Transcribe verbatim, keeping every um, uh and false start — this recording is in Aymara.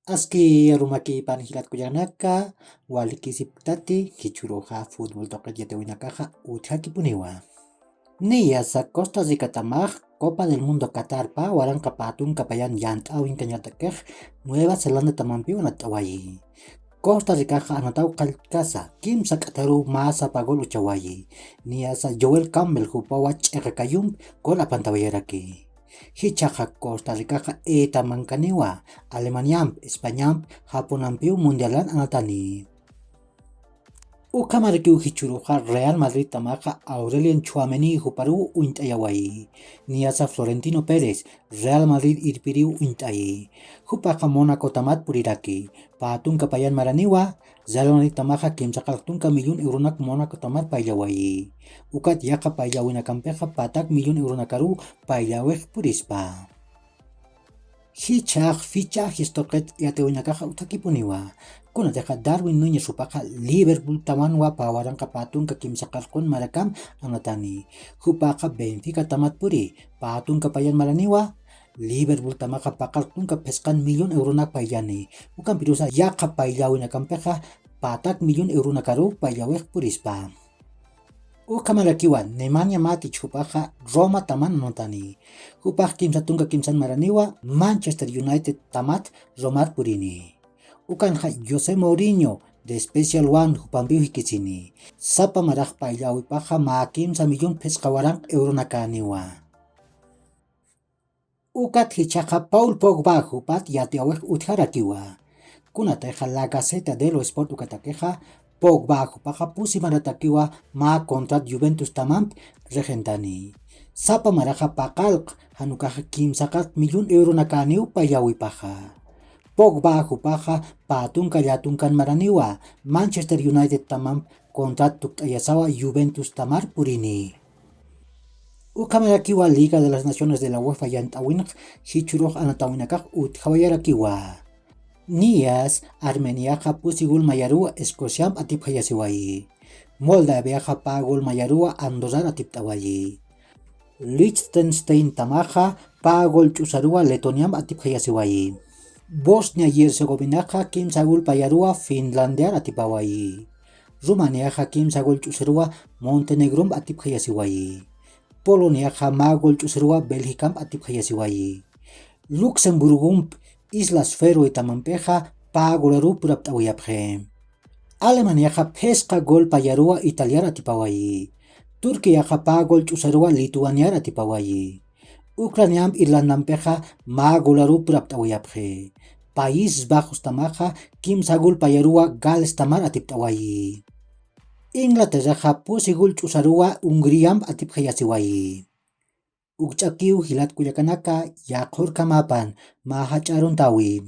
Aski arumakipan jilatkullakanaka, walikisipktati jichhuruxa futbol tuqit yatiwinakaxa utjakipuniwa. Niyasa Costa Ricatamax Copa del Mundo Qatarpa waranqa pä tunka payan llant'äwinkañatakix Nueva Zelandatamampiw anat'awayi. Costa Ricaxa anataw qalltkasa kimsa k'atharuw mä sapa gol uchawayi. Niyasa Joel Campbell jupawa ch'iqa kayump gol apantawayaraki. Jichhaxa Costa Ricaxa etamankañaniwa Alemaniamp, Españamp, Japonampiw mundialan anatani. Ukhamarakiw jichhuruxa Real Madridtamaxa Aurelien Tchouaméni juparuw uñt'ayawayi. Niyasa Florentino Pérez Real Madrid irpiriw uñt'ayi. Jupaxa Monacotamat puriraki. Pä tunka payan maraniwa, Real Madridtamaxa kimsa qallq tunka millón euronak Monacotamar payllawayi. Ukat yaqha payllawinakampixa patak millón euronakaruw payllawix purispa. Jichhax fichajes tuqit yatiwinakaxa utjakipuniwa. Kunatixa Darwin Núñez jupaxa Liverpooltamanwa pä waranqa pä tunka kimsa qallqun marakam anatani. Jupaxa Benficatamat puri, pä tunka payan maraniwa, Liverpooltamaxa pä qallq tunka phisqan millón euronak payllani. Ukampirusa yaqha payllawinakampixa patak millón euronakaruw payllawix purispa. Ukhamarakiwa Nemanja Matic jupaxa Romataman anatani. Jupax kimsa tunka kimsan maraniwa Manchester Unitedtamat Romar purini. Ukanxa José Mourinho de Special One jupampiw jikisini. Sapa marax payllawipaxa mä kimsa millón phisqa waranq euronakäniwa. Ukat jichhaxa Paul Pogba jupat yatiyawix utjarakiwa. Kunatixa La Gazzetta dello Sport ukatakixa Pogba jupaxa pusi maratakiwa mä contrat Juventustamamp rixintani. Sapa maraxa pä qallq, jan ukaxa kimsa qallq millón euronakäniw payllawipaxa. Pogba jupaxa pä tunka llätunkan maraniwa Manchester Unitedtamamp contrat tukt'ayasawa Juventustamar purini. Ukhamarakiwa Liga de las Naciones de la UEFA llant'äwinx jichhürux anatawinakax utjawayarakiwa. Niyas Armeniaxa pusi gol mayaruwa Escociamp atipjayasiwayi. Moldaviaxa pä gol mayaruwa Andorrar atipt'awayi. Liechtensteintamaxa pä gol ch'usaruwa Letoniamp atipjayasiwayi. Bosnia y Herzegovinaxa kimsa gol payaruwa Finlandiar atipawayi. Rumaniaxa kimsa gol ch'usaruwa Montenegromp atipjayasiwayi. Poloniaxa mä gol ch'usaruwa Belgicamp atipjayasiwayi. Luxemburgomp Islas Feroetamampixa pä golaruw purapt'awayapxi. Alemaniaxa phisqa gol payaruwa Italiar atipawayi. Turquiaxa pä gol ch'usaruwa Lituaniar atipawayi. Ucraniamp Irlandampixa mä golaruw purapt'awayapxi. Países Bajostamaxa kimsa gol payaruwa Galestamar atipt'awayi. Inglaterraxa pusi gol ch'usaruwa Hungriamp atipjayasiwayi. Ukch'akiw jilat kullakanaka, yaqhurkamapan mä jach'a aruntawi.